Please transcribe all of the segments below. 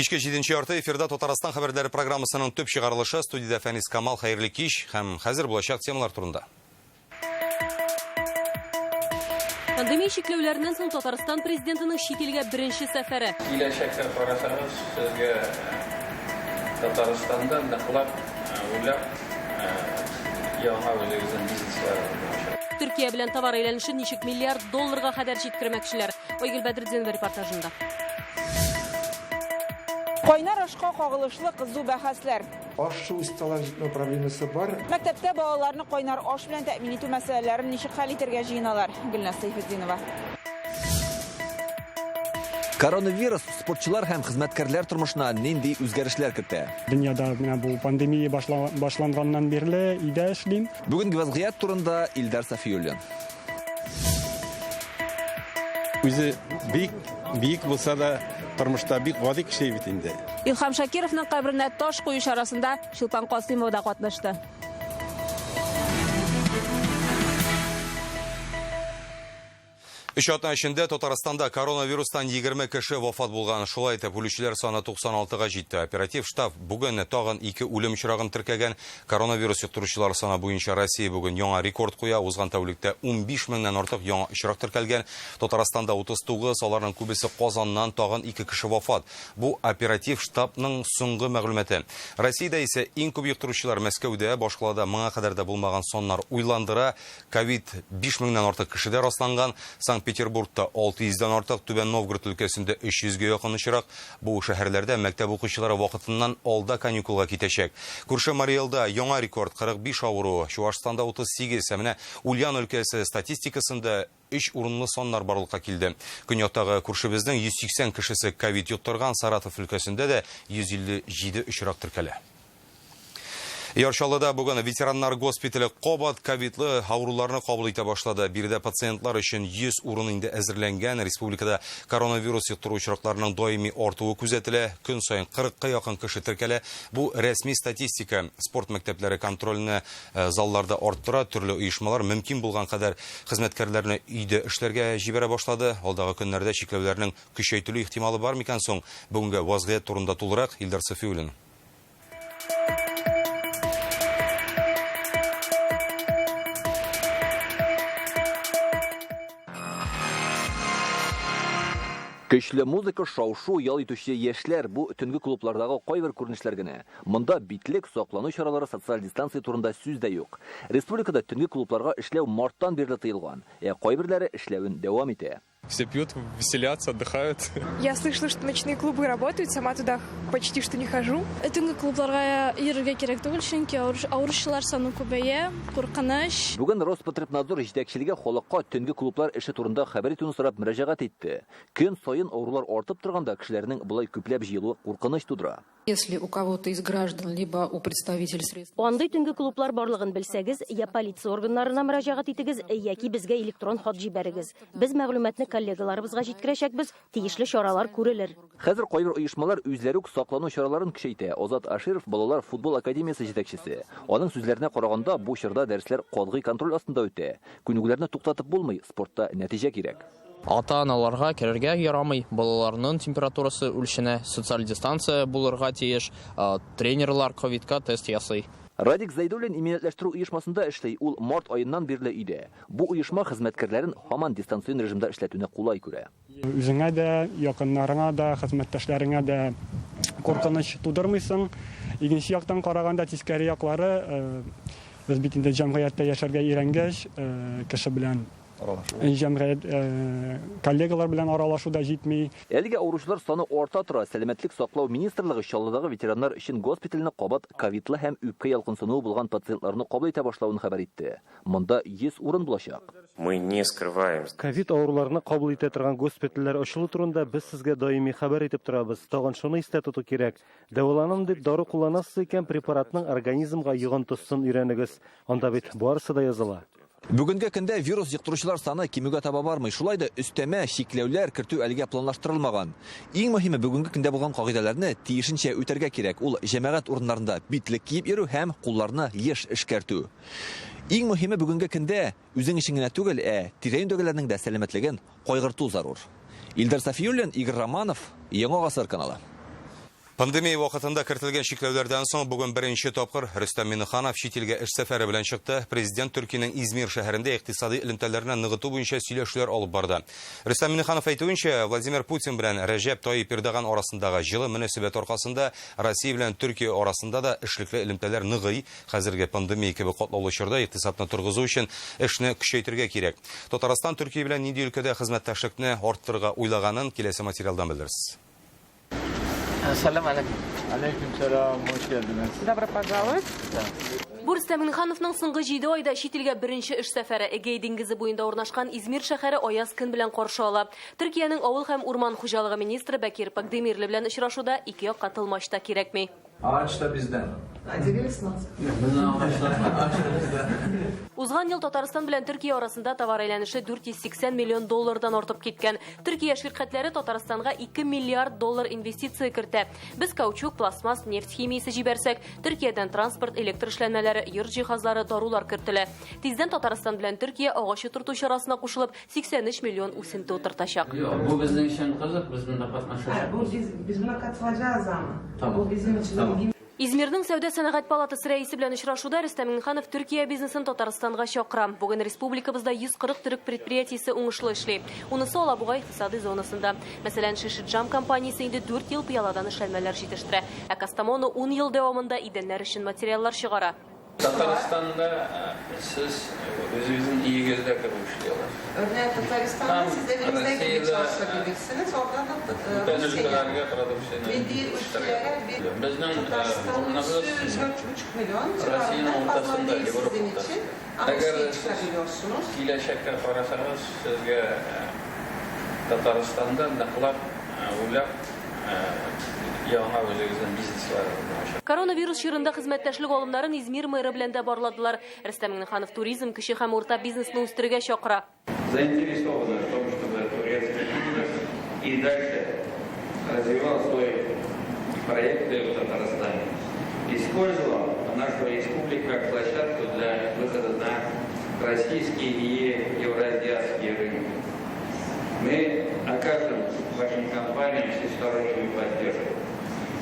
Кичке җиденче ярты эфирда Татарстан хәбәрләре программасының төп чыгарылышы студиядә Фәнис Камал хәерле кич һәм хәзер булачак темалар турында. Пандемия чикләүләреннән соң Татарстан президентының чит илгә беренче сәфәре. Киләчәккә карасагыз, сезгә Татарстанда ныклап уйлап яңа үзегезнең бизнеслар булачак. Төркия белән товар әйләнешен ничек миллиард долларга кадәр җиткермәкчеләр? Айгөл Бәдретдинова репортажында. Кайнар ашка кагылышлы кызу бәхәсләр. Аш-су осталар җитмәү проблемасы бар. Мәктәптә балаларны кайнар аш белән тәэмин итү мәсьәләләрен ничек хәл итәргә җыеналар? Гөлназ Сәйфетдинова. Коронавирус спортчылар һәм хезмәткәрләр тормышына нинди үзгәрешләр кертә? Дөньяда менә бу пандемия башланганнан бирле өйдә эшлим. Бүгенге вазгыять турында Илдар Сафиуллин. Үзе бик биек булса да, тормышта бик гади кеше бит инде. Илһам Шакировның каберенә таш кую чарасында Чулпан Касыймова да катнашты. Өч атна эчендә Татарстанда коронавирустан 20 кеше вафат булган. Шулай итеп, үлүчеләр саны 96-га җитте. Оператив штаб бүген тагын ике үлем очрагын теркәгән. Коронавирус йоктыручылар саны буенча Россия бүген яңа рекорд куя. Узган тәүлектә 15 меңнән артык яңа очрак теркәлгән. Татарстанда 39, аларның күбесе Казаннан, тагын ике кеше вафат. Бу оператив штабның соңгы мәгълүматы. Россиядә исә иң күп йоктыручылар Мәскәүдә, башкалада моңа кадәр дә булмаган саннар уйландыра. Ковид 5 меңнән артык кешедә расланган. Санкт-Петербургта 600 дән артык, Түбән Новгород өлкәсендә 300 гә якын очрак. Бу шәһәрләрдә мәктәп укучылары вакытыннан алда каникулга китәчәк. Күрше Марий Элда яңа рекорд, 45 авыру, Чуашстанда 38, ә менә Ульян өлкәсе статистикасында өч урынлы саннар барлыкка килде. Көньяктагы күршебезнең 180 кешесе ковид йоктырган, Саратов өлкәсендә дә 157 очрак теркәлә. Яр Чаллыда бүген ветераннар госпитале кабат ковидлы авыруларны кабул итә башлады. Биредә пациентлар өчен 100 урын инде әзерләнгән. Республикада коронавирус йоктыру очракларының даими артуы күзәтелә. Көн саен 40-ка якын кеше теркәлә. Бу рәсми статистика. Спорт мәктәпләре контрольне э, залларда арттыра. Төрле оешмалар мөмкин булган кадәр хезмәткәрләрне өйдә эшләргә җибәрә башлады. Алдагы көннәрдә чикләүләрнең көчәйтелү ихтималы бар микән соң? Бүгенге вазгыять турында тулырак Илдар Сафиуллин. Көчле музыка, шау-шу, ял итүче яшьләр бу төнге клублардагы кайбер күренешләр генә. Монда битлек, саклану чаралары, социаль дистанция турында сүз дә юк. Республикада төнге клубларга эшләү марттан бирле тыелган, ә кайберләре эшләвен дәвам итә. Все пьют, веселятся, отдыхают. Я слышала, что ночные клубы работают, сама туда почти что не хожу. Төнге клубларга йөрергә кирәк түгел, чөнки авыручылар саны күбәя, куркыныч. Бүген Роспотребнадзор җитәкчелеге халыкка төнге клублар эше турында хәбәр итүне сорап мөрәҗәгать итте. Көн саен авырулар артып торганда, кешеләрнең болай күпләп җыелуы куркыныч тудыра. Если у кого-то из граждан, либо у представителей средств. Андый төнге клублар барлыгын белсәгез, я полиция органнарына мөрәҗәгать итегез, яки безгә электрон хат җибәрегез. Без мәгълүматны коллегаларыбызга җиткерәчәкбез, тиешле чаралар күрелер. Хәзер кайбер оешмалар үзләре үк саклану чараларын көчәйтә. Азат Аширов, балалар футбол академиясе җитәкчесе. Аның сүзләренә караганда, бу чорда дәресләр катгый контроль астында үтә. Күнегүләрне туктатып булмый, спортта нәтиҗә кирәк. Ата-аналарга керергә ярамый, балаларның температурасы үлчәнә, социаль дистанция булырга тиеш, тренерлар ковидка тест ясый. Радик Зәйдуллин иминиятләштерү оешмасында эшли, ул март аеннан бирле өйдә. Бу оешма хезмәткәрләрен һаман дистанцион режимда эшләтүне кулай күрә. Үзеңә дә, якыннарыңа да, хезмәттәшләреңә дә куркыныч тудырмыйсың. Икенче яктан караганда, тискәре яклары, без бит инде җәмгыятьтә яшәргә өйрәнгәч, кеше белән Аралашу. Җәмгыять, коллегалар белән аралашу да җитми. Әлегә авыручылар саны арта тора. Сәламәтлек саклау министрлыгы Чаллыдагы ветераннар өчен госпитальне кабат ковидлы һәм үпкә ялкынсынуы булган пациентларны кабул итә башлавын хәбәр итте. Монда 100 урын булачак. Мы не скрываем. Ковид авыруларны кабул итә торган госпитальләр ачылу турында без сезгә даими хәбәр итеп торабыз. Тагын шуны истә тоту кирәк, дәваланам дип дару кулланасыз икән, препаратның организмга йогынтысын өйрәнегез. Анда бит барысы да языла. Бүгенге көндә вирус йоктыручылар саны кимүгә таба бармый. Шулай да өстәмә чикләүләр кертү әлегә планлаштырылмаган. Иң мөһиме, бүгенге көндә булган кагыйдәләрне тиешенчә үтәргә кирәк. Ул җәмәгать урыннарында битлек киеп йөрү һәм кулларны еш эшкәртү. Иң мөһиме, бүгенге көндә үзең өчен генә түгел, ә тирә-юньдәгеләрнең дә сәламәтлеген кайгырту зарур. Илдар Сафиуллин, Игорь Романов, Яңа Гасыр каналы. Пандемия вакытында кертелгән чикләүләрдән соң бүген беренче тапкыр Рөстәм Миңнеханов чит илгә эш сәфәре белән чыкты. Президент Төркиянең Измир шәһәрендә икътисади элемтәләрне ныгыту буенча сөйләшүләр алып барды. Рөстәм Миңнеханов әйтүенчә, Владимир Путин белән Рәҗәп Тайип Эрдоган арасындагы җылы мөнәсәбәт аркасында Россия белән Төркия арасында да эшлекле элемтәләр ныгый. Хәзерге пандемия кебек катлаулы чорда икътисадны торгызу өчен эшне көчәйтергә кирәк. Татарстан Төркия белән нинди өлкәдә хезмәттәшлекне арттырырга уйлаганын киләсе материалдан белерсез. Сәлам алейкум. Алейкум сәлам, hoş geldiniz. Добро пожаловать. Бу Рөстәм Миңнехановның соңгы 7 айда чит илгә беренче эш сәфәре. Эгей диңгезе буенда урнашкан Измир шәһәре аяз көн белән каршы ала. Төркиянең авыл һәм урман хуҗалыгы министры Бәкир Пакдемирле белән очрашуда ике якка тылмач та кирәкми. Агач та бездән. Узган ел Татарстан белән Төркия арасында товар әйләнеше 480 миллион доллардан артып киткән. Төркия ширкәтләре Татарстанга 2 миллиард доллар инвестиция кертә. Без каучук, пластмасс, нефть химиясе җибәрсәк, Төркиядән транспорт, электр эшләнмәләре, йорт җиһазлары, дарулар кертелә. Тиздән Татарстан белән Төркия агач утырту чарасына кушылып, 83 миллион үсенте утыртачак. Юк, бу безнең өчен кызык, без монда катнашачакбыз. Biz buna katılacağız ama. Tamam. Bu bizim için Tamam. ilginç. Измирнең сәүдә-сәнәгать палатасы рәисе белән очрашуда Рөстәм Миңнеханов Төркия бизнесын Татарстанга чакыра. Бүген республикабызда 140 төрек предприятиесе уңышлы эшли. Унысы Алабуга икътисадый зонасында. Мәсәлән, Шишиджам компаниясе инде 4 ел пыяладан эшләнмәләр җитештерә. Ә Кастамону 10 ел дәвамында идәннәр өчен материаллар чыгара. Татарстанда сез үзегезнең өегездә кебек эшли аласыз. Örneğin Tataristan'da Tam siz evinizde gibi Россиядә, çalışabilirsiniz. Oradan da Бүтән Rusya'ya өлкәләргә продукцияне ve diğer ülkelere bir Безнең Tataristan урыныбыз nüfusu 4,5 milyon Россиянең civarında fazla уртасында, değil Европа sizin уртасында. için. Ama Әгәр şey сез çıkabiliyorsunuz. киләчәккә карасагыз, сезгә Татарстанда ныклап уйлап яңа үзегезнең бизнесларыгызны ачып. Коронавирус чорында хезмәттәшлек алымнарын Измир мэры белән дә барладылар. Рөстәм Миңнеханов туризм, кече һәм урта бизнесны үстерергә чакыра. Заинтересованы в том, чтобы турецкий бизнес и дальше развивал свои проекты в Татарстане. Использовал нашу республику как площадку для выхода на российские и евроазиатские рынки. Мы окажем вашим компаниям всестороннюю поддержку.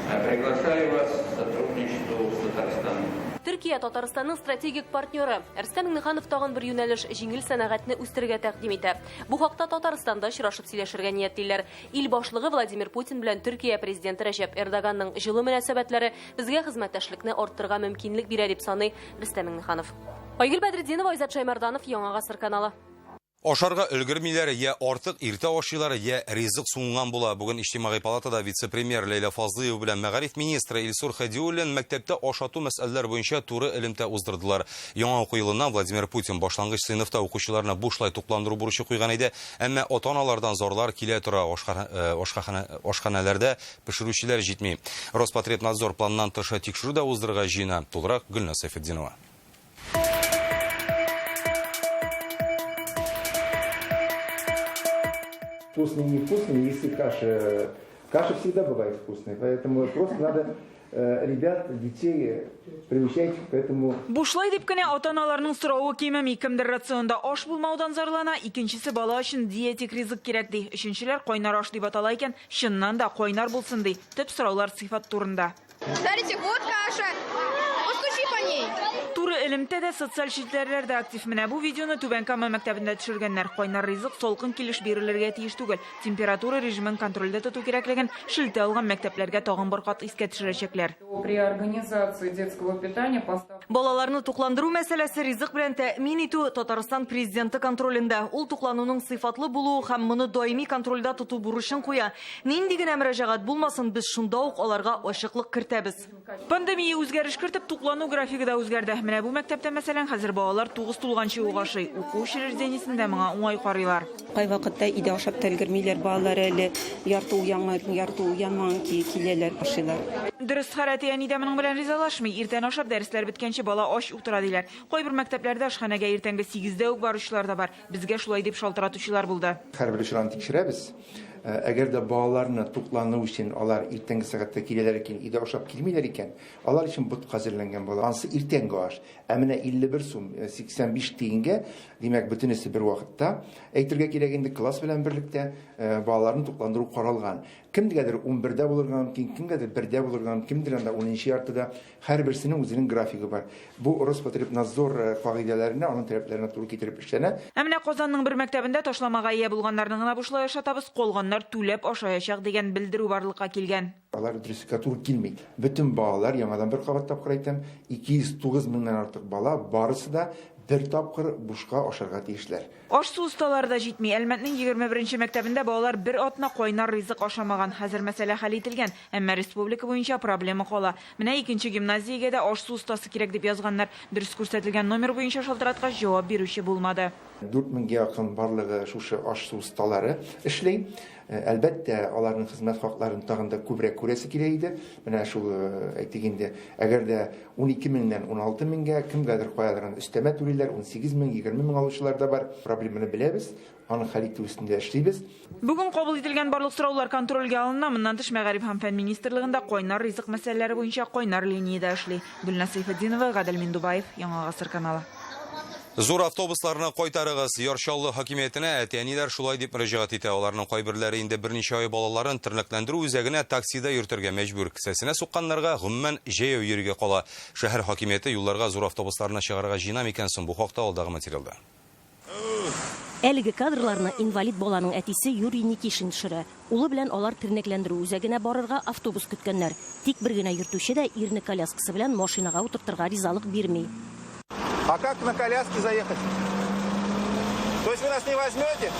Приглашаю вас к сотрудничеству с Татарстаном. Төркия Татарстанның стратегик партнеры. Рөстәм Миңнеханов тагын бер юнәлеш җиңел сәнәгатьне үстерергә тәкъдим итә. Бу хакта Татарстанда очрашып сөйләшергә ниятлиләр. Ил башлыгы Владимир Путин белән Төркия президенты Рәҗәп Эрдоганның җылы мөнәсәбәтләре безгә хезмәттәшлекне арттырырга мөмкинлек бирә дип саный Рөстәм Миңнеханов. Айгөл Бәдретдинова, Айзат Шаймарданов, Яңа Гасыр каналы. Ашарга өлгермиләр, я артык иртә ашыйлар, я ризык суынган була. Бүген Иҗтимагый палатада вице-премьер Ләйлә Фазлыева белән мәгариф министры Илсур Хәдиуллин мәктәптә ашату мәсьәләләре буенча туры элемтә уздырдылар. Яңа уку елыннан Владимир Путин башлангыч сыйныфта укучыларны бушлай тукландыру бурычы куйган иде. Әмма ата-аналардан зарлар килә тора, ашханәләрдә пешерүчеләр җитми. Роспотребнадзор планнан тыш тикшерү дә уздырырга җыена. Тулырак Гөлназ Сәйфетдинова. Вкусный, невкусный, если каша... Каша всегда бывает вкусной, поэтому просто надо ребят, детей приучать к этому. Бушлай дип кенә ата-аналарның соравы кимеми. Кемдер рационда аш булмаудан зарлана, икенчесе бала өчен диетик ризык кирәк ди. Өченчеләр кайнар аш дип атала икән, чыннан да кайнар булсын ди. Төп сораулар сыйфат турында. Смотрите, вот каша. Постучи по ней. Туры элемтә дә социаль челтәрләр дә актив. Менә бу видеоны Түбән Кама мәктәбендә төшергәннәр. Кайнар ризык салкын килеш бирелергә тиеш түгел. Температура режимын контрольдә тоту кирәклеген шелтә алган мәктәпләргә тагын бер кат искә төшерәчәкләр. При организации детского питания постав- Балаларны тукландыру мәсьәләсе ризык белән тәэмин итү Татарстан президенты контролендә. Ул туклануның сыйфатлы булуы һәм моны даими контрольдә тоту бурычын куя. Нинди генә мөрәҗәгать булмасын, без шунда ук аларга ачыклык кертәбез. Пандемия үзгәреш кертеп, туклану графигы да үзгәрде. Менә бу мәктәптә, мәсәлән, хәзер балалар 9 тулганчы ук ашый. Уку учреждениесендә моңа уңай карыйлар. Кайвакытта өйдә ашап та өлгермиләр балалар әле. Ярты уянган, ярты уянмаган киләләр, ашыйлар. Дөрес, хәрәти әни дә моның белән ризалашмый. Иртән ашап дәресләр беткәнче бала ач утыра диләр. Кайбер мәктәпләрдә ашханәгә иртәнге 8дә үк баручылар да бар. Безгә шулай дип шалтыратучылар булды. Һәрбер очракны тикшерәбез. Әгәр дә балаларны туклану өчен алар иртәнге сәгатьтә киләләр икән, өйдә ашап килмиләр икән, алар өчен ботка әзерләнгән була. Ансы иртәнге аш. Ә менә 51 сум 85 тиенгә, димәк, бөтенесе бер вакытта. Әйтергә кирәк инде, класс белән берлектә, балаларны тукландыру каралган. Кемгәдер 11дә булырга мөмкин, кемгәдер 1дә булырга мөмкин, кемдер анда 10нчы яртыда. Һәрберсенең үзенең графигы бар. Бу Роспотребнадзор кагыйдәләренә, аның таләпләренә туры китереп эшләнә. Ә менә Казанның бер мәктәбендә ташламага ия булганнарны гына бушлай ашатабыз, калганнар түләп ашаячак дигән белдерү барлыкка килгән. Алар дөреслеккә туры килми. Бөтен балалар, яңадан бер кабат тапкыр әйтәм, 209 меңнән артык бала, барысы да бер тапкыр бушка ашарга тиешләр. Аш-су осталары да җитми. Әлмәтнең 21 нче мәктәбендә балалар бер атна кайнар ризык ашамаган. Хәзер мәсьәлә хәл ителгән, әмма республика буенча проблема кала. Менә икенче гимназиягә дә аш-су остасы кирәк дип язганнар. Дөрес күрсәтелгән номер буенча шалтыраткач, җавап бирүче булмады. 4 меңгә якын барлыгы шушы аш-су осталары эшли. Әлбәттә, аларның хезмәт хакларын тагын да күбрәк күрәсе килә иде. Менә шул, әйтик инде, әгәр дә 12 меңнән 16 меңгә, кемгәдер каядыр аны өстәмә түлиләр, 18 мең, 20 мең алучылар да бар. Проблеманы беләбез, аны хәл итү өстендә эшлибез. Бүген кабул ителгән барлык сораулар контрольгә алына. Моннан тыш, Мәгариф һәм фән министрлыгында кайнар ризык мәсьәләләре буенча кайнар линия дә эшли. Гөлназ Сәйфетдинова, Гадел Миндубаев, Яңа Гасыр каналы. Зур автобусларны кайтарыгыз. Яр Чаллы хакимиятенә әти-әниләр шулай дип мөрәҗәгать итә. Аларның кайберләре инде берничә ай балаларын тернәкләндерү үзәгенә таксида йөртергә мәҗбүр. Кесәсенә сукканнарга гомумән җәяү йөрергә кала. Шәһәр хакимияте юлларга зур автобусларны чыгарырга җыена микән соң? Бу хакта алдагы материалда. Әлеге кадрларны инвалид баланың әтисе Юрий Никишин төшерә. Улы белән алар тернәкләндерү үзәгенә барырга автобус көткәннәр. Тик бер генә йөртүче дә ирне коляскасы белән машинага утыртырга ризалык бирми. А как на коляске заехать? То есть вы нас не возьмете?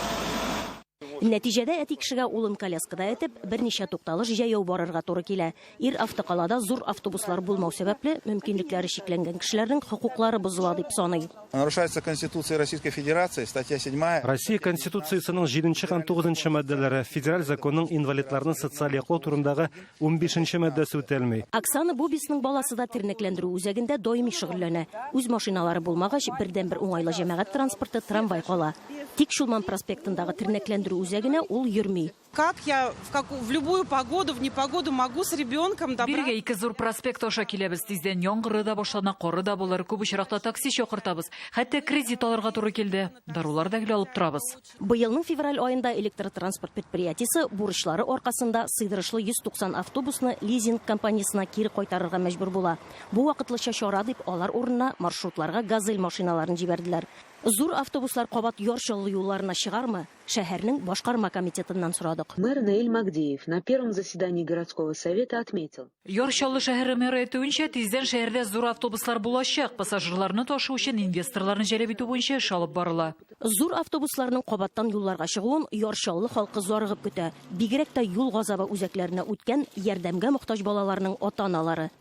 Нәтиҗәдә әти кешегә улын коляскада этеп, берничә тукталыш җәяү барырга туры килә. Ир автокалада зур автобуслар булмау сәбәпле, мөмкинлекләре чикләнгән кешеләрнең хокуклары бозыла дип саный. Нарушается Конституция Российской Федерации, статья 7. Россия Конституциясенең 7 һәм 9 маддәләре, федераль законның инвалидларны социаль яклау турындагы 15 маддәсе үтәлми. Оксана Бубисның баласы да тернәкләндерү үзәгендә даими шөгыльләнә. Үз машиналары булмагач, бердәнбер уңайлы җәмәгать транспорты трамвай кала. Тик Чулман проспектындагы тернәкләндерү үзәгенә ул йөрми. Как я в, как, в любую погоду, в непогоду могу с ребенком добраться? Бирегә ике зур проспект аша киләбез. Тиздән яңгыры да башлана, кары да булыр. Күп очракта такси чакыртабыз. Хәтта кредит алырга туры килде. Дарулар да гел алып торабыз. Быелның февраль аенда электротранспорт предприятиесе бурычлары аркасында сыйдырышлы 190 автобусны лизинг компаниясенә кире кайтарырга мәҗбүр була. Бу вакытлыча чара дип, алар урынына маршрутларга Газель машиналарын җибәрделәр. Зур автобуслар кабат Яр Чаллы юлларына чыгармы? Шәһәрнең башкарма комитетыннан сорадык. Мэр Наиль Магдеев на первом заседании городского совета отметил. Яр Чаллы шәһәре мэры әйтүенчә, тиздән шәһәрдә зур автобуслар булачак. Пассажирларны ташу өчен инвесторларны җәлеп итү буенча эш алып барыла. Зур автобусларның кабаттан юлларга чыгуын Яр Чаллы халкы зарыгып көтә. Бигрәк тә юл газабы үзәкләренә үткән ярдәмгә мохтаҗ балаларның ата-аналары.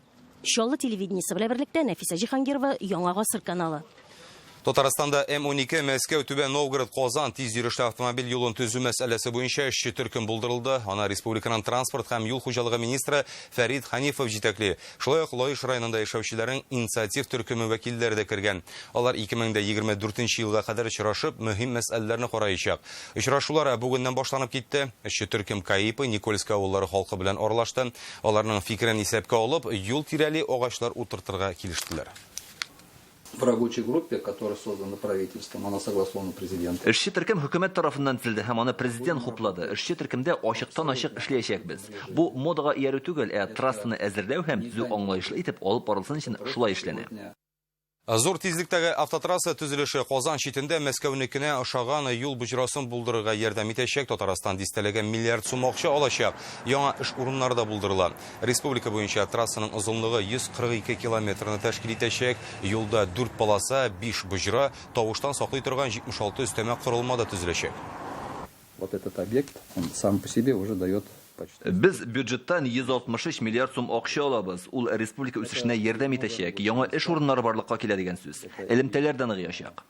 Чаллы телевидениесе белән берлектә Нәфисә Җиһангирова, Яңа гасыр каналы. Татарстанда М12 Мәскәү, Түбән Новгород, Казан тиз йөрешле автомобиль юлын төзү мәсьәләсе буенча эшче төркем булдырылды. Аны республиканың транспорт һәм юл хуҗалыгы министры Фәрит Ханифов җитәкли. Шулай ук Лаеш районында яшәүчеләрнең инициатив төркеме вәкилләре дә кергән. Алар 2024 елга кадәр очрашып, мөһим мәсьәләләрне караячак. Очрашулар бүгеннән башланып китте. Эшче төркем Каипы, Никольское авыллары халкы белән аралашты. Аларның фикерен исәпкә алып, юл тирәли агачлар утыртырга килештеләр. В рабочей группе, которая создана правительством, она согласована президентом. Эшче төркем хөкүмәт тарафыннан төзелде һәм аны президент хуплады. Эшче төркемдә ачыктан-ачык эшләячәкбез. Бу модага иярү түгел, ә трассаны әзерләү һәм төзү аңлаешлы итеп алып барылсын өчен шулай эшләнә. Зур тизлектәге автотрасса төзелеше Казан читендә Мәскәүнекенә ошаган юл боҗрасын булдырырга ярдәм итәчәк. Татарстан дистәләгән миллиард сум акча алачак. Яңа эш урыннары да булдырыла. Республика буенча трассаның озынлыгы 142 километрны тәшкил итәчәк. Юлда 4 полоса, 5 боҗра, тавыштан саклый торган 76 өстәмә корылма да төзеләчәк. Вот этот объект, он сам по себе уже дает почти. Без бюджеттан 163 миллиард сум акча алабыз. Ул республика үсешенә ярдәм итәчәк, яңа эш урыннары барлыкка килә дигән сүз. Элемтәләр дә ныгыячак.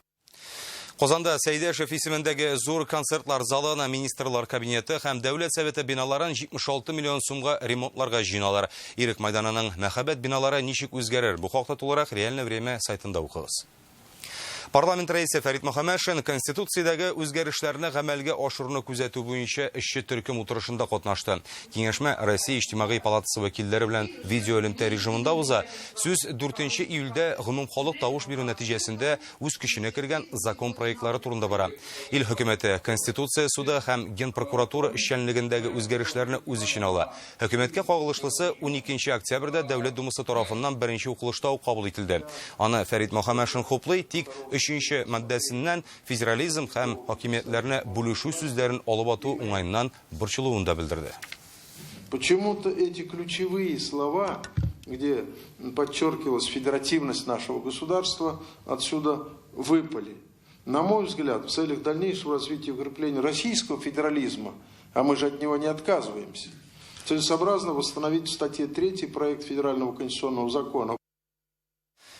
Казанда Сәйдәшев исемендәге зур концертлар залына Министрлар кабинеты һәм Дәүләт Советы биналарын 76 миллион сумга ремонтларга җыеналар. Ирек майданының мәһабәт биналары ничек үзгәрер? Бу хакта тулырак Реальное время сайтында укыгыз. Парламент рәисе Фәрит Мөхәммәтшин Конституциядәге үзгәрешләрне гамәлгә ашыруны күзәтү буенча эшче төркем утырышында катнашты. Киңәшмә Россия Иҗтимагый палатасы вәкилләре белән видеоэлемтә режимында уза. Сүз 4 июльдә гомумхалык тавыш бирү нәтиҗәсендә үз көченә кергән закон проектлары турында бара. Ил хөкүмәте Конституция суды һәм Генпрокуратура эшчәнлегендәге үзгәрешләрне үз эченә ала. Хөкүмәткә кагылышлысы 12 октябрьдә Дәүләт Думасы тарафыннан беренче укылышта ук кабул ителде. Аны Фәрит Мөхәммәтшин хуплый, тик өченче маддәсеннән федерализм һәм хакимиятләрне бүлешү сүзләрен алып ату уңаеннан борчылуын да белдерде. Почему-то эти ключевые слова, где подчеркивалась федеративность нашего государства, отсюда выпали. На мой взгляд, в целях дальнейшего развития и укрепления российского федерализма, а мы же от него не отказываемся, целесообразно восстановить в статье 3 проект Федерального конституционного закона.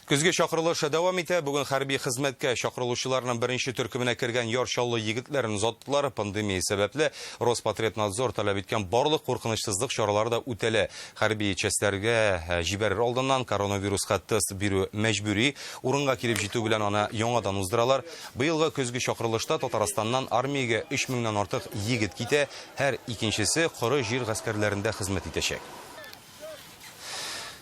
Көзге чакырылыш дәвам итә. Бүген хәрби хезмәткә чакырылучыларның беренче төркеменә кергән Яр Чаллы егетләрен озаттылар. Пандемия сәбәпле Роспотребнадзор таләп иткән барлык куркынычсызлык чаралары да үтәлә. Хәрби частьләргә э, җибәрер алдыннан коронавируска тест бирү мәҗбүри. Урынга килеп җитү белән аны яңадан уздыралар. Быелгы көзге чакырылышта Татарстаннан армиягә 3 меңнән артык егет китә. Һәр икенчесе коры җир гаскәрләрендә хезмәт итәчәк.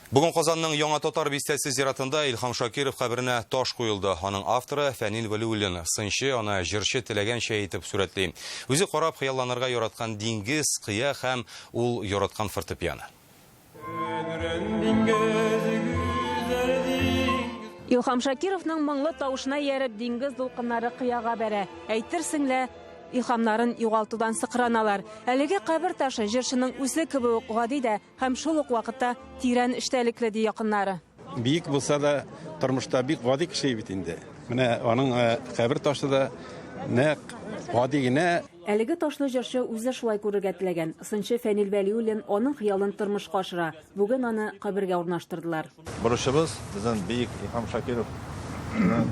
Бүген Казанның Яңа Татар бистәсе зиратында Илһам Шакиров каберенә таш куелды. Аның авторы Фәнил Вәлиуллин. Сынчы аны җырчы теләгәнчә итеп сурәтли. Үзе карап хыялланырга яраткан диңгез, кыя һәм ул яраткан фортепиано. Илһам Шакировның моңлы тавышына ияреп диңгез дулкыннары кыяга бәрә. Әйтерсең лә, илһамнарын югалтудан сыкраналар. Әлеге кабер ташы җырчының үзе кебек үк гади дә һәм шул ук вакытта тирән эчтәлекле, ди якыннары. Биек булса да, тормышта бик гади кеше бит инде. Менә аның кабер ташы да нәкъ гади генә. Әлеге ташны җырчы үзе шулай күрергә теләгән. Сынчы Фәнил Вәлиуллин аның хыялын тормышка ашыра. Бүген аны кабергә урнаштырдылар. Бурычыбыз, безнең бөек Илһам Шакировны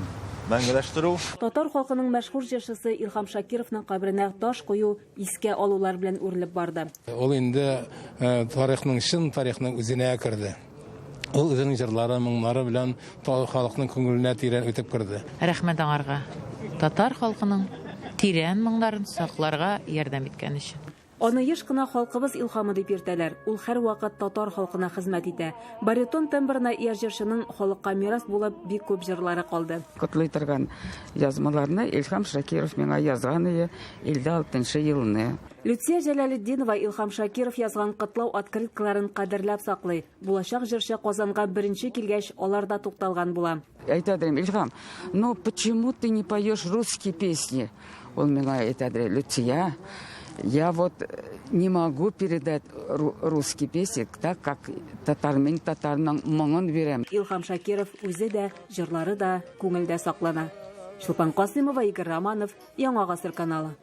мәңгеләштерү. Татар халкының мәшһүр җырчысы Илһам Шакировның каберенә таш кую искә алулар белән үрелеп барды. Ул инде тарихның, чын тарихның үзенә керде. Ул үзенең җырлары, моңнары белән халыкның күңеленә тирән үтеп керде. Рәхмәт аңарга, татар халкының тирән моңнарын сакларга ярдәм иткән өчен. Аны еш кына халкыбыз илһамы дип йөртәләр. Ул һәрвакыт татар халкына хезмәт итә. Баритон тембрына ия җырчының халыкка мирас булып бик күп җырлары калды. Котлый торган язмаларны Илһам Шакиров миңа язган иде 56 нчы елны. Люция Җәләлетдинова Илһам Шакиров язган котлау открыткаларын кадерләп саклый. Булачак җырчы Казанга беренче килгәч, аларда тукталган була. Әйтә дим, Илһам, ну почему ты не поешь русские песни? Ул миңа әйтә, Люция, я вот не могу передать русские песни так, как татар, мин татарның моңын бирәм. Илһам Шакиров үзе дә, җырлары да күңелдә саклана. Чулпан Касыймова, Игорь Романов, Яңа гасыр каналы.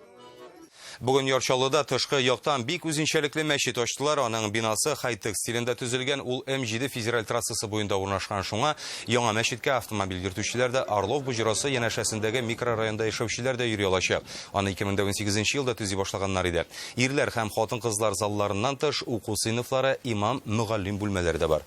Бүген Яр Чаллыда тышкы яктан бик үзенчәлекле мәчет ачтылар. Аның бинасы хай-тек стилендә төзелгән. Ул М7 федераль трассасы буенда урнашкан. Шуңа яңа мәчеткә автомобиль йөртүчеләр дә, Орлов боҗрасы янәшәсендәге микрорайонда яшәүчеләр дә йөри алачак. Аны 2018 елда төзи башлаганнар иде. Ирләр һәм хатын-кызлар залларыннан тыш, уку сыйныфлары, имам, мөгаллим бүлмәләре дә бар.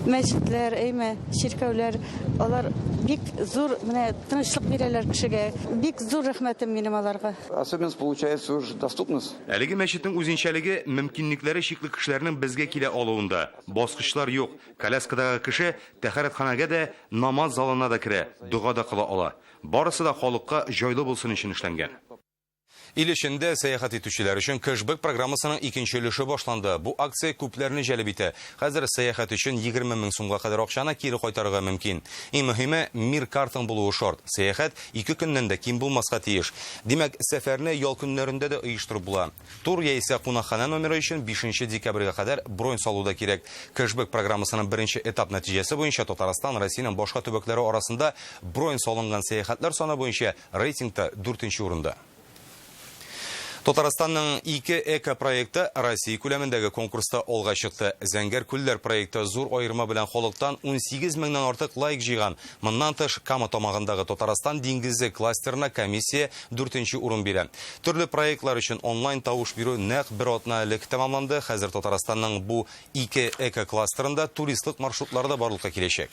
Мәчетләр, әйме, чиркәүләр, алар бик зур менә тынычлык бирәләр кешегә. Бик зур рәхмәтем минем аларга. Особенность получается уже доступность. Әлеге мәчетнең үзенчәлеге, мөмкинлекләре чикле кешеләрнең безгә килә алуында. Баскычлар юк. Коляскадагы кеше тәһарәтханәгә дә, намаз залына да керә, дога да кыла ала. Барысы да халыкка җайлы булсын өчен эшләнгән. Ил эчендә сәяхәт итүчеләр өчен кэшбэк программасының икенче өлеше башланды. Бу акция күпләрне җәлеп итә. Хәзер сәяхәт өчен 20 мең сумга кадәр акчаны кире кайтарырга мөмкин. Иң мөһиме, Мир картаң булуы шарт. Сәяхәт ике көннән дә ким булмаска тиеш. Димәк, сәфәрне ял көннәрендә дә оештырып була. Тур яисә кунакханә номеры өчен 5 декабрьгә кадәр бронь салу да кирәк. Кэшбэк программасының беренче этап нәтиҗәсе буенча Татарстан Россиянең башка төбәкләре арасында бронь салынган сәяхәтләр саны буенча рейтингта дүртенче урында. Татарстанның ике эко-проекты Россия күләмендәге конкурста алга чыкты. Зәңгәр күлләр проекты зур аерма белән халыктан 18 меңнән артык лайк җыйган. Моннан тыш, Кама тамагындагы Татарстан диңгезе кластерына комиссия дүртенче урын бирә. Төрле проектлар өчен онлайн тавыш бирү нәкъ бер атна элек тәмамланды. Хәзер Татарстанның бу ике эко-кластерында туристлык маршрутлары да барлыкка киләчәк.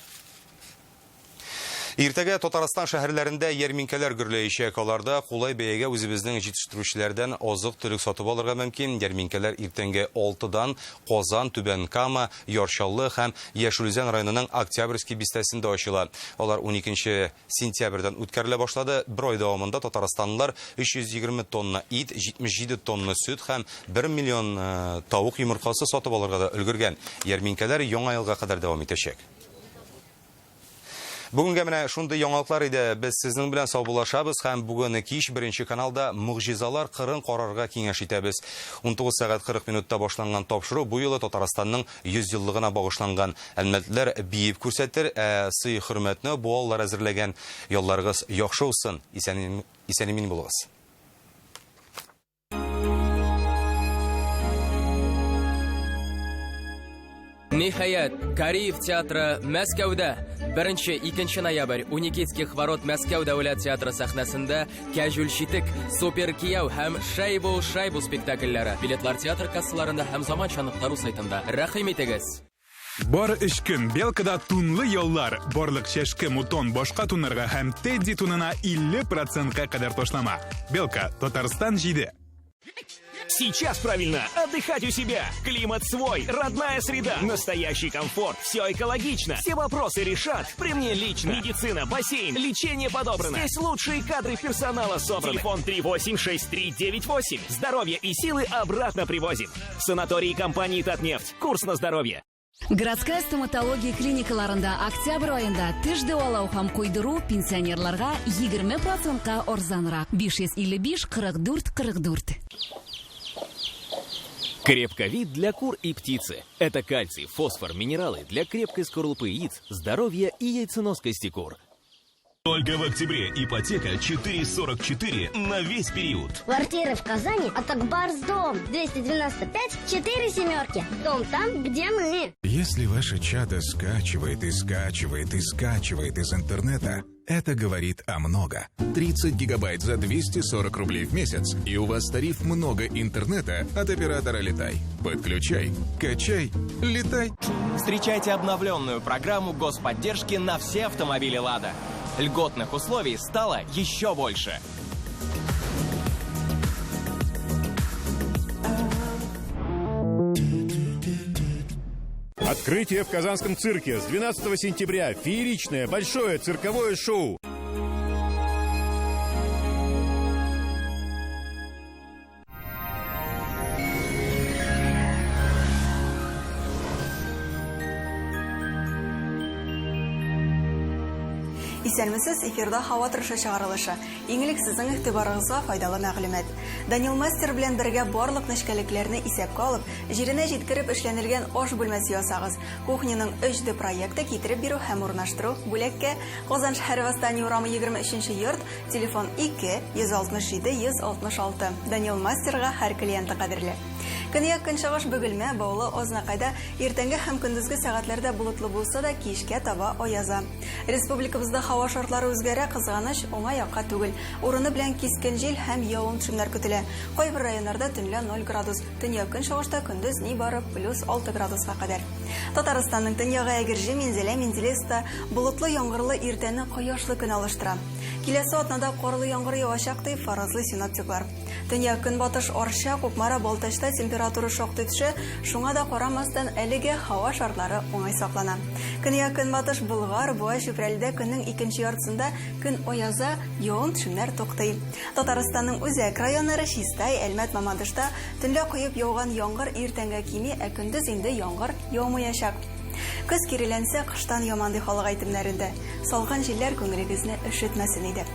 Иртәгә Татарстан шәһәрләрендә ярминкәләр гөрләячәк. Аларда кулай бәягә үзебезнең җитештерүчеләрдән азык-төлек сатып алырга мөмкин. Ярминкәләр иртәнге 6-дан Казан, Түбән Кама, Яр Чаллы һәм Яшел Үзән районының Октябрьский бистәсендә ачыла. Алар 12 сентябрьдән үткәрелә башлады. Бер ай дәвамында татарстанлылар 320 тонна ит, 77 тонна сөт һәм 1 миллион э, тавык йомыркасы сатып алырга да өлгергән. Ярминкәләр Яңа елга кадәр дәвам итәчәк. Бүгенгә менә шундый яңалыклар иде. Без сезнең белән саубуллашабыз һәм бүген кич беренче каналда Могҗизалар кырын карарга киңәш итәбез. 19 сәгать 40 минутта башланган тапшыру бу юлы Татарстанның 100 еллыгына багышланган. Әлмәтлеләр биеп күрсәтер, ә сый-хөрмәтне буалылар әзерләгән. Ялларыгыз яхшы узсын, исән-имин булыгыз. Ниһаять, Кариев театры Мәскәүдә. 1-2 ноябрь у Никитских ворот Мәскәү дәүләт театры сәхнәсендә Кәҗүл читек, Супер кияү һәм Шәйбу шайбу спектакльләре. Билетлар театр кассаларында һәм заманча.ру сайтында. Рәхим итегез! Бары өч көн Белкада тунлы яллар. Барлык чәшке, мутон, башка туннарга һәм Тедди тунына 50 процентка кадәр ташлама. Белка, Татарстан 7. Сейчас правильно отдыхать у себя. Климат свой, родная среда, настоящий комфорт, все экологично. Все вопросы решат при мне лично. Медицина, бассейн, лечение подобрано. Здесь лучшие кадры персонала собраны. Телефон 386398. Здоровье и силы обратно привозим. Санатории компании «Татнефть». Курс на здоровье. Городская стоматология клиникаларында октябрь аенда теш дәвалау һәм куйдыру пенсионерларга 20 процентка арзанрак. 555 44 44. Крепковид для кур и птицы. Это кальций, фосфор, минералы для крепкой скорлупы яиц, здоровья и яйценоскости кур. Только в октябре ипотека 4,44 на весь период. Квартиры в Казани от Акбарс Дом 295 4 семерки. Дом там, где мы. Если ваше чадо скачивает и скачивает и скачивает из интернета, это говорит о много. 30 гигабайт за 240 рублей в месяц, и у вас тариф много интернета от оператора «Летай». Подключай, качай, летай. Встречайте обновленную программу господдержки на все автомобили «Лада». Льготных условий стало еще больше. Открытие в Казанском цирке с 12 сентября. Фееричное большое цирковое шоу. Исәнмесез, эфирда һава торышы чыгарылышы. Иң элек сезнең игътибарыгызга файдалы мәгълүмат. Данил Мастер белән бергә барлык нечкәлекләрне исәпкә алып, җиренә җиткереп эшләнелгән аш бүлмәсе ясагыз. Кухняның 3D проекты китереп бирү һәм урнаштыру бүләккә. Казан шәһәре Восстание урамы 23 йорт, телефон 2 167 166. Данил Мастерга һәр клиенты кадерле. Көньяк көнчыгыш Бөгелмә, Баулы, Азнакайда иртәнге һәм көндезге сәгатьләрдә болытлы булса да, кичкә таба аяза. Республикабызда һава шартлары үзгәрә, кызганыч, уңай якка түгел. Урыны белән кискен җил һәм явым-төшемнәр көтелә. Кайбер районнарда төнлә 0 градус, төньяк-көнчыгышта көндез нибары плюс 6 градуска кадәр. Татарстанның төньягы Әгерҗе, Минзәлә, Менделеевскта болытлы яңгырлы иртәне кояшлы көн алыштыра. Киләсе атнада карлы яңгыр явачак, дип фаразлый синоптиклар. Төньяк-көнбатыш Арча, Кукмара, Балтачта температура шактый төшә, шуңа да карамастан, әлегә һава шартлары уңай саклана. Көньяк-көнбатыш Болгар, Буа, Чүпрәледә көннең икенче яртысында көн аяза, явым-төшемнәр туктый. Татарстанның үзәк районнары Чистай, Әлмәт, Мамадышта төнлә коеп яуган яңгыр иртәнгә кими, ә көндез инде яңгыр яумаячак. Көз киреләнсә, кыштан яман ди халык әйтемнәрендә. Салкын җилләр күңелегезне өшетмәсен иде.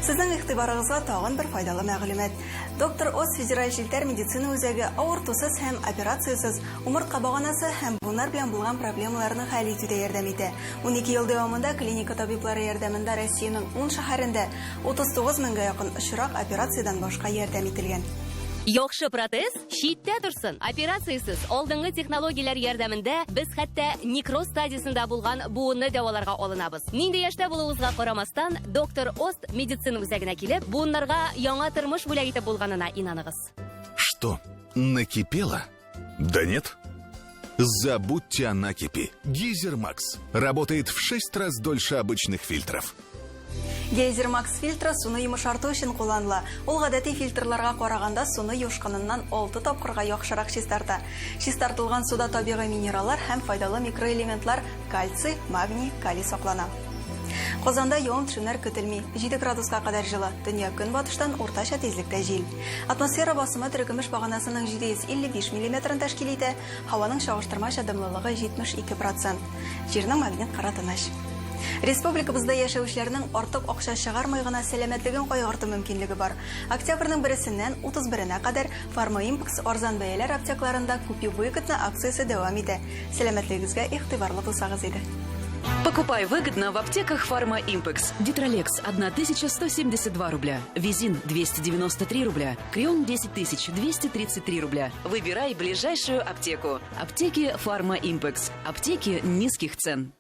Сезнең игътибарыгызга тагын бер файдалы мәгълүмат. Доктор Оз федераль челтәр медицина үзәге авыртусыз һәм операциясез умыртка баганасы һәм буыннар белән булган проблемаларны хәл итүдә ярдәм итә. 12 ел дәвамында клиника табиблары ярдәмендә Россиянең ун шәһәрендә 39 меңгә якын очрак операциядән башка ярдәм ителгән. Яхшы протез читтә торсын. Операциясез, алдынгы технологияләр ярдәмендә без хәтта некроз стадиясендә булган буынны дәваларга алынабыз. Нинди яшьтә булуыгызга карамастан, доктор Ост медицина үзәгенә килеп, буыннарга яңа тормыш бүләк итеп булганына инаныгыз. Что, накипело? Да нет. Забудьте о накипи. Гейзер Макс работает в 6 раз дольше обычных фильтров. Гейзер Макс фильтры суны йомшарту өчен кулланыла. Ул гадәти фильтрларга караганда суны юшкыныннан 6 тапкырга яхшырак чистарта. Чистартылган суда табигый минераллар һәм файдалы микроэлементлар кальций, магний, калий саклана. Казанда явым-төшемнәр көтелми. 7 градуска кадәр җылы. Төньяк көнбатыштан уртача тизлектә җил. Атмосфера басымы терекөмеш баганасының 755 миллиметрын тәшкил итә. Һаваның чагыштырмача дымлылыгы 72 процент. Җирнең магнит кыры тыныч. Республикабызда яшәүчеләрнең артык акча чыгармый гына сәламәтлеген кайгырту мөмкинлеге бар. Октябрьнең бересеннән 31-енә кадәр Фармаимпекс арзан бәяләр аптекларында Купи выгодно акциясе дәвам итә. Сәламәтлегегезгә игътибарлы булсагыз иде. Покупай выгодно в аптеках Фарма Импекс. Дитролексс 1172 рубля. Визин 293 рубля. Креон 10233 рубля. Выбирай ближайшую аптеку. Аптеки Фарма Импекс. Аптеки низких цен.